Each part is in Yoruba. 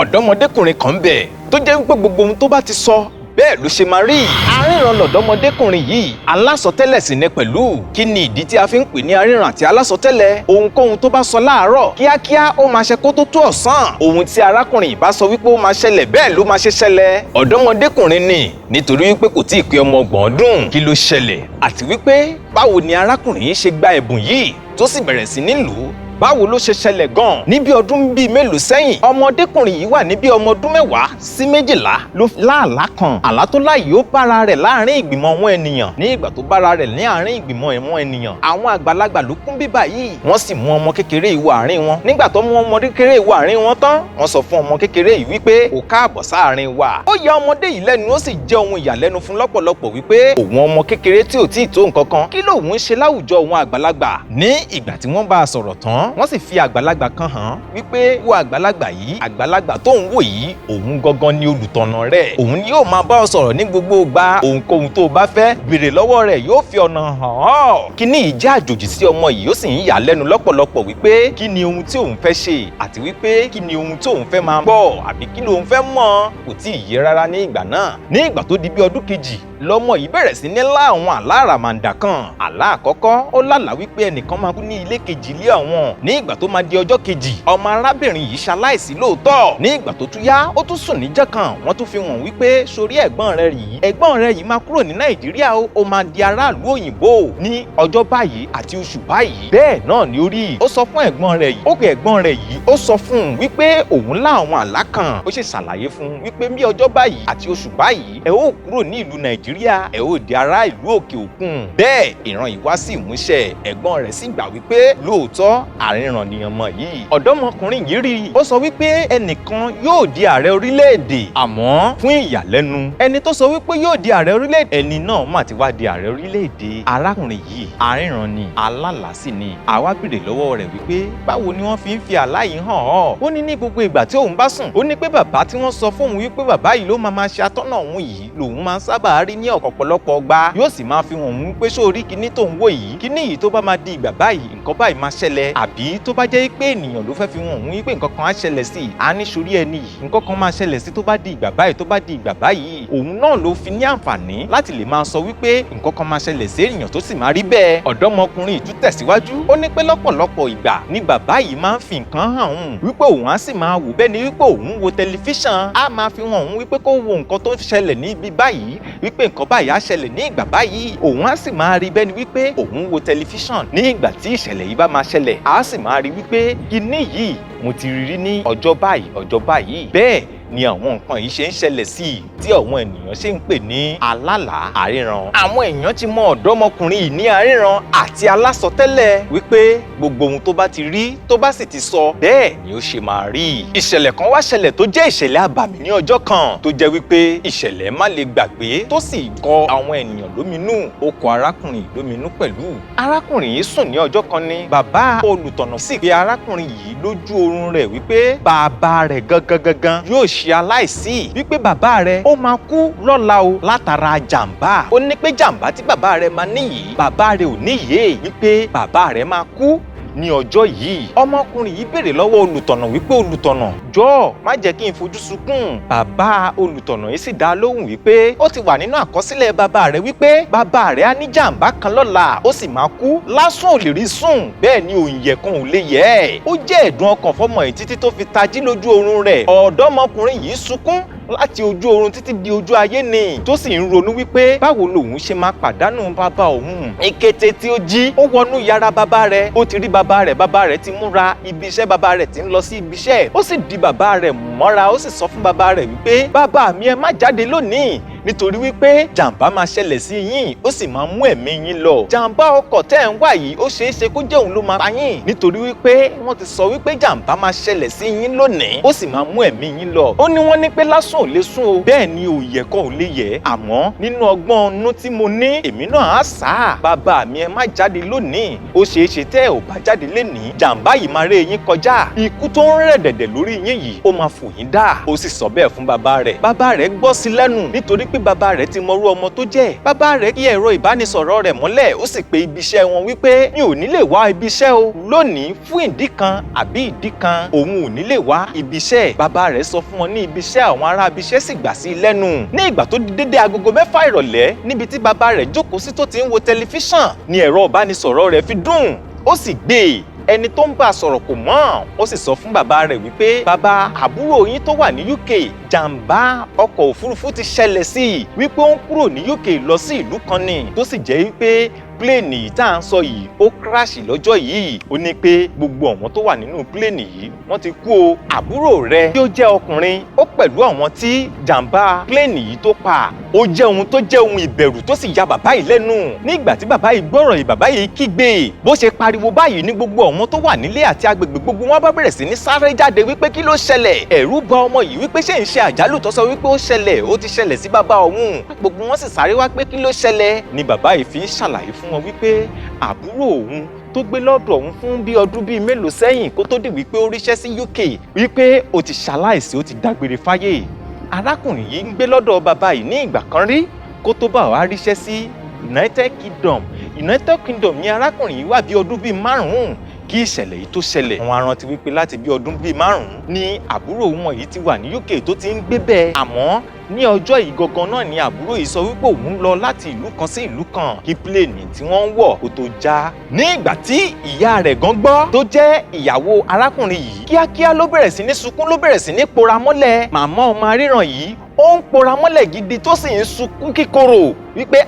Ọ̀dọ́mọdékùnrin kan bẹ̀ tó jẹ́ wípé gbogbo ohun tó bá ti sọ, bẹ́ẹ̀ ló ṣe máa rí. Aríran lọ̀dọ́mọdékùnrin yìí, alásọtẹ́lẹ̀ sì ni pẹ̀lú. Kí ni ìdí tí a fi ń pè ní aríran àti alásọtẹ́lẹ̀? Ohunkóhun tó bá sọ láàárọ̀, kíákíá ó máa ṣe kó tó tó ọ̀sán. Ohun tí arákùnrin yìí bá sọ wípé ó máa ṣẹlẹ̀, bẹ́ẹ̀ ló máa ṣe ṣẹlẹ̀. Ọ̀dọ́mọdékùnrin ni, nítorí wípé kò tí ì pé ọmọ 30 ọdún. Kí ló ṣẹlẹ̀, àti wípé báwo ni arákùnrin yìí ṣe gba ẹ̀bùn yìí tó sì bẹ̀rẹ̀ sí ní lò ó? Báwo ló ṣe ṣẹlẹ̀ gan-an? Níbi ọdún bíi mélòó sẹ́yìn, ọmọdékùnrin yìí wà níbi ọmọ ọdún 10 sí 12 ló láàlá kan. Àlá tó láyìí, ó bára rẹ̀ láàrin ìgbìmọ̀ àwọn ènìyàn. Ní ìgbà tó bára rẹ̀ ní àárín ìgbìmọ̀ àwọn ènìyàn, àwọn àgbàlagbà ló kún bíbà yìí. Wọ́n sì mú ọmọ kékeré yìí wọ àárín wọn. Nígbà tó mú ọmọ kékeré yìí wọ àárín wọn tán, wọ́n sọ fún ọmọ kékeré yìí wípé, "Ó káàbọ̀ sáàárín wa." Ó ya ọmọdé yìí lẹ́nu, ó sì jẹ́ ohun ìyàlẹ́nu fún lọ́pọ̀lọpọ̀ wípé òun, ọmọ kékeré tí ò tíì tó nǹkan kan, kí lòun ń ṣe láwùjọ òun àgbàlagbà? Ní ìgbà tí wọ́n bá a sọ̀rọ̀ tán, wọ́n sì fi àgbàlagbà kan hàn wípé, "Wo àgbàlagbà yìí. Àgbàlagbà tó ń wò yìí, òun gangan ni olùtọ̀nà rẹ̀. Òun ni yóò máa bá ọ sọ̀rọ̀ ní gbogbo ìgbà. Ohunkóhun tó o bá fẹ́ béèrè lọ́wọ́ rẹ̀, yóò fi ọ̀nà hàn ọ́." Kíní yìí jẹ́ àjòjì sí ọmọ yìí, ó sì ń yà á lẹ́nu lọ́pọ̀lọpọ̀ wípé kí ni ohun tí òun fẹ́ ṣe, àti wípé kí ni ohun tí òun fẹ́ máa gbọ́, àbí kí lòun fẹ́ mọ̀? Kò tí ì yé rárá ní ìgbà náà. Ní ìgbà tó di bí ọdún 2, lọmọ yìí bẹ̀rẹ̀ sí ní lá àwọn àlá àràmàǹdà kan. Àlá àkọ́kọ́, ó lálàá wípé ẹnìkan máa kú ní ilé kejì ilé àwọn. Ní ìgbà tó máa di ọjọ́ kejì, ọmọ arábìnrin yìí ṣaláìsí lóòótọ́. Ní ìgbà tó tún yá, ó tún sùn níjọ́ kan, wọ́n tún fi hàn wípé, "Sórí ẹ̀gbọ́n rẹ̀ yìí, ẹ̀gbọ́n rẹ̀ yìí máa kúrò ní Nàìjíríà, ó máa di aráàlú òyìnbó ní ọjọ́ báyìí àti oṣù báyìí." Bẹ́ẹ̀ náà ni ó rí. Ó sọ fún ẹ̀gbọ́n rẹ̀ yìí, ó pe ẹ̀gbọ́n rẹ̀ yìí, ó sọ fún un wípé òun lá àwọn àlá kan. Ó sì ṣàlàyé fún un wípé bí ọjọ́ báyìí àti oṣù báyìí, ẹ ó kúrò ní ìlú Nàìjíríà, ẹ ó di ará ìlú òkè òkun. Bẹ́ẹ̀ ìran yìí wá sí ìmúṣẹ. Ẹ̀gbọ́n rẹ̀ sì gbà wípé lóòótọ́, àríran ni ọmọ yìí. Ọ̀dọ́mọkùnrin yìí rí, ó sọ wípé ẹnìkan yóò di ààrẹ orílẹ̀-èdè. Àmọ́ fún ìyàlẹ́nu, ẹni tó sọ wípé yóò di ààrẹ orílẹ̀-èdè, ẹni náà mà ti wá di ààrẹ orílẹ̀-èdè. Arákùnrin yìí, àríran ni, alálàá sì ni. Àwa béèrè lọ́wọ́ rẹ̀ wípé báwo ni wọ́n fi ń fi àlá yìí hàn ọ́? Ó ní ní gbogbo ìgbà tí òun bá sùn, ó ní pé bàbá tí wọ́n sọ fóun wípé bàbá yìí ló máa máa ṣe atọ́nà òun yìí lòun máa ń sábà rí ní ọ̀pọ̀lọpọ̀ ọgbà. Yóò sì máa fi hàn òun pé, "Sórí kíní tó ń wò yìí, kíní yìí, tó bá máa di ìgbà báyìí, nǹkan báyìí máa ṣẹlẹ̀." Àbí tó bá jẹ́ pé ènìyàn ló fẹ́ fi hàn òun wípé nǹkan kan á ṣẹlẹ̀ sí i, á ní, "Sórí ẹni yìí, nǹkan kan máa ṣẹlẹ̀ sí tó bá di ìgbà báyìí, tó bá di ìgbà báyìí." Òun náà ló fi ní àǹfààní láti lè máa sọ wípé nǹkan kan máa ṣẹlẹ̀ sí ènìyàn, tó sì máa rí bẹ́ẹ̀. Ọ̀dọ́mọkùnrin ìtú tẹ̀síwájú, ó ní pé lọ́pọ̀lọpọ̀ ìgbà ni bàbá yìí máa ń fi nǹkan hàn òun, wípé òun á sì máa wò bẹ́ẹ̀ ni wípé òun wo tẹlifíṣàn. Á máa fi hàn òun wípé kó wo nǹkan tó ń ṣẹlẹ̀ ní ibi báyìí, wípé nǹkan báyìí á ṣẹlẹ̀ ní ìgbà báyìí. Òun á sì máa rí bẹ́ẹ̀ ni wípé òun wo tẹlifíṣàn. Ní ìgbà tí ìṣẹ̀lẹ̀ yìí bá máa ṣẹlẹ̀, á sì máa rí wípé kinní yìí, mo ti rí rí ní ọjọ́ báyìí, ọjọ́ báyìí. Bẹ́ẹ̀ ni àwọn nǹkan yìí ṣe ń ṣẹlẹ̀ sí i tí àwọn ènìyàn ṣe ń pè ní alálàá, àríran. Àwọn èèyàn ti mọ ọ̀dọ́mọkùnrin yìí ní àríran àti alásọtẹ́lẹ̀, wípé gbogbo ohun tó bá ti rí, tó bá sì ti sọ, bẹ́ẹ̀ ni ó ṣe máa rí. Ìṣẹ̀lẹ̀ kan wá ṣẹlẹ̀ tó jẹ́ ìṣẹ̀lẹ̀ àbàmì ní ọjọ́ kan, tó jẹ́ wípé ìṣẹ̀lẹ̀ má lè gbàgbé, tó sì kọ àwọn ènìyàn lóminú. Ó kọ arákùnrin lóminú pẹ̀lú. Arákùnrin yìí sùn ní ọjọ́ kan ní bàbá olùtọ̀nà sì pe arákùnrin yìí lójú oorun rẹ̀ wípé bàbá rẹ̀ gangan gangan yóò ṣe aláìsí, wípé bàbá rẹ̀ ó máa kú lọ́la o látara jàǹbá. Ó ní pé jàǹbá tí bàbá rẹ̀ máa níyìí, bàbá rẹ̀ ò níyè, wípé bàbá rẹ̀ máa kú ní ọjọ́ yìí. Ọmọkùnrin yìí béèrè lọ́wọ́ olùtọ̀nà wípé, "Olùtọ̀nà, jọ̀ọ́, má jẹ́ kí n fojú sunkún." Bàbá olùtọ̀nà yìí sì dá lóhùn wípé ó ti wà nínú àkọsílẹ̀ bàbá rẹ̀ wípé bàbá rẹ̀ á ní jàǹbá kan lọ́la, ó sì máa kú. Lásùn ò lè rí sùn, bẹ́ẹ̀ ni òǹyẹ̀ kan ò lè yẹ̀ ẹ́. Ó jẹ́ ẹ̀dùn ọkàn fọmọ yìí títí tó fi tají lójú oorun rẹ̀. Ọ̀dọ́mọkùnrin yìí sunkún láti ojú oorun títí di ojú ayé ni, tó sì ń ronú wípé báwo lòun ṣe máa pàdánù bàbá òun. Ní kété tí ó jí, ó wọnú yàrá bàbá rẹ̀, ó ti rí bàbá rẹ̀. Bàbá rẹ̀ ti múra ibi iṣẹ́, bàbá rẹ̀ ti ń lọ sí ibi iṣẹ́. Ó sì di bàbá rẹ̀ mọ́ra, ó sì sọ fún bàbá rẹ̀ wípé, "Bàbá mi, ẹ má jáde lónìí, nítorí wípé jàǹbá máa ṣẹlẹ̀ sí yín, ó sì máa mú ẹ̀mí yín lọ. Jàǹbá ọkọ̀ tẹ́ ẹ̀ ń wà yìí, ó ṣeé ṣe kó jẹ́ òun ló máa pa yín, nítorí wípé wọ́n ti sọ wípé jàǹbá máa ṣẹlẹ̀ sí yín lónìí, ó sì máa mú ẹ̀mí yín lọ." Ó ní wọ́n ní pé lásùn ò lè sùn o, bẹ́ẹ̀ ni òòyẹ̀ kan ò lè yẹ̀, àmọ́ nínú ọgbọ́n inú tí mo ní, èmi náà á sá. Bàbá mi, ẹ má jáde lónìí. Ó ṣeé ṣe tẹ́ ẹ ò bá jáde lénìí, jàǹbá yìí máa ré yín kọjá. Ikú tó ń rẹ̀ dẹ̀dẹ̀ lórí yín yìí, ó máa fò yín dá. Ó sì sọ bẹ́ẹ̀ fún bàbá rẹ̀. Bàbá rẹ̀ gbọ́ sí lẹ́nu nítorí wípé bàbá rẹ̀ ti mọrú ọmọ tó jẹ́. Bàbá rẹ̀ kí ẹ̀rọ ìbánisọ̀rọ̀ rẹ̀ mọ́lẹ̀, ó sì pe ibi iṣẹ́ wọn wípé mi ò ní lè wá ibi iṣẹ́ o lónìí fún ìdí kan àbí ìdí kan, òun ò ní lè wá ibi iṣẹ́. Bàbá rẹ̀ sọ fún wọn ní ibi iṣẹ́, àwọn ará ibi iṣẹ́ sì gbà sí i lẹ́nu. Ní ìgbà tó di dédé 6:00 ìrọ̀lẹ́, níbi tí bàbá rẹ̀ jókòó sí tó ti ń wo tẹlifíṣàn, ni ẹ̀rọ ìbánisọ̀rọ̀ rẹ̀ fi dùn, ó sì gbé e. Ẹni tó ń bá a sọ̀rọ̀ kò mọ̀, ó sì sọ fún bàbá rẹ̀ wípé bàbá, àbúrò yín tó wà ní UK, jàǹbá ọkọ̀ òfurufú ti ṣẹlẹ̀ sí i, wípé ó ń kúrò ní UK lọ sí ìlú kan ni, tó sì jẹ́ wípé pléènì yìí tá à ń sọ yìí ó crash lọ́jọ́ yìí. Ó ní pé gbogbo àwọn tó wà nínú pléènì yìí wọ́n ti kú o. Àbúrò rẹ̀ tí ó jẹ́ ọkùnrin ó pẹ̀lú àwọn tí jàǹbá pléènì yìí tó pa. Ó jẹ́ ohun tó jẹ́ ohun ìbẹ̀rù tó sì ya bàbá yìí lẹ́nu. Nígbà tí bàbá yìí gbọ́rọ̀ yìí, bàbá yìí kígbe. Bó ṣe pariwo báyìí ní gbogbo àwọn tó wà nílé àti agbègbè gbogbo wọn bá bẹ̀rẹ̀ sí ní sáré jáde wípé kí ló ṣẹlẹ̀. Ẹ̀rù bà ọmọ yìí wípé ṣé ń ṣe àjálù tó sọ wípé ó ṣẹlẹ̀, ó ti ṣẹlẹ̀ sí bàbá òun. Gbogbo wọn sì sáré wá pé kí ló ṣẹlẹ̀. Ni bàbá yìí fi ń ṣàlàyé fún wọn wípé àbúrò òun tó gbé lọ́dọ̀ òun fún bí ọdún bíi mélòó sẹ́yìn kó tó di wípé ó ríṣẹ́ sí UK, wípé ó ti ṣaláìsí, ó ti dágbére fáyé. Arákùnrin yìí ń gbé lọ́dọ̀ bàbá yìí ní ìgbà kan rí kó tó bá wá ríṣẹ́ sí United Kingdom. United Kingdom ní arákùnrin yìí wà bí ọdún bíi 5 kí ìṣẹ̀lẹ̀ yìí tó ṣẹlẹ̀. Àwọn arántí wípé láti bí ọdún bíi 5 ní àbúrò wọn yìí ti wà ní UK tó ti ń gbé bẹ́ẹ̀. Àmọ́ ní ọjọ́ yìí gangan náà ni àbúrò yìí sọ wípé òun lọ láti ìlú kan sí ìlú kan kí pléènì tí wọ́n ń wọ̀ kó tó já. Ní ìgbà tí ìyá rẹ̀ gan gbọ́, tó jẹ́ ìyàwó arákùnrin yìí, kíákíá ló bẹ̀rẹ̀ sí ní sunkún, ló bẹ̀rẹ̀ sí ní pora mọ́lẹ̀. Màmá ọmọ aríran yìí ó ń pora mọ́lẹ̀ gidi tó sì ń sunkún kíkorò wípé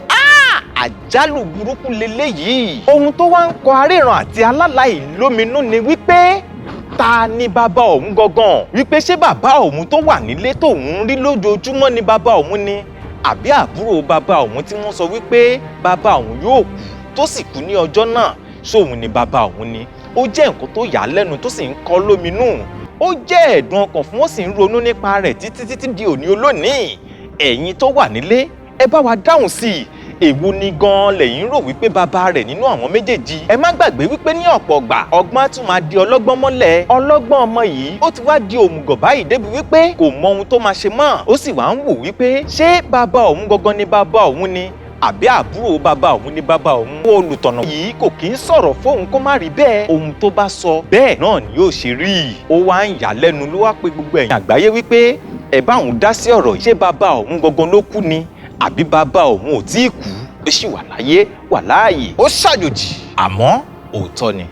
àjálù burúkú leléyìí. Ohun tó wá ń kọ aríran àti alálàá lóminú ni wípé ta ni bàbá òun gangan, wípé ṣé bàbá òun tó wà nílé tóun rí lójoojúmọ́ ni bàbá òun ni, àbí àbúrò bàbá òun tí wọ́n sọ wípé bàbá òun yóò kú tó sì kú ní ọjọ́ náà, ṣóun ni bàbá òun ni? Ó jẹ́ nǹkan tó yà á lẹ́nu tó sì ń kọ́ lóminú. Ó jẹ́ ẹ̀dùn ọkàn fún, ó sì ń ronú nípa rẹ̀ títí títí di òní olónìí. Ẹ̀yin tó wà nílé, ẹ bá wa dáhùn sí i. Èwo ni gan-an lẹ́yìn rò wípé bàbá rẹ̀ nínú àwọn méjèèjì? Ẹ má gbàgbé wípé ní ọ̀pọ̀ ọgbà, ọgbọ́n á tún máa di ọlọ́gbọ́n mọ́lẹ̀. Ọlọ́gbọ́n ọmọ yìí ó ti wá di òmùgọ̀ báyìí débi wípé kò mọ ohun tó máa ṣe mọ́. Ó sì wá ń wò wípé ṣé bàbá òun gangan ni bàbá òun ni, àbí àbúrò bàbá òun ni bàbá òun. Olùtọ̀nà yìí kò kí ń sọ̀rọ̀ fóun kó má rí bẹ́ẹ̀. Ohun tó bá sọ bẹ́ẹ̀ náà ni yóò ṣe rí. Ó wá ń yà lẹ́nu, ló wá pé gbogbo ẹ̀yin àgbáyé wípé ẹ bá òun dá sí ọ̀rọ̀ yìí. Ṣé bàbá òun gangan ló kú ni, àbí bàbá òun ò tí ì kú, ó sì wà láyé, wà láàyè? Ó ṣàjòjì àmọ́ òótọ́ ni.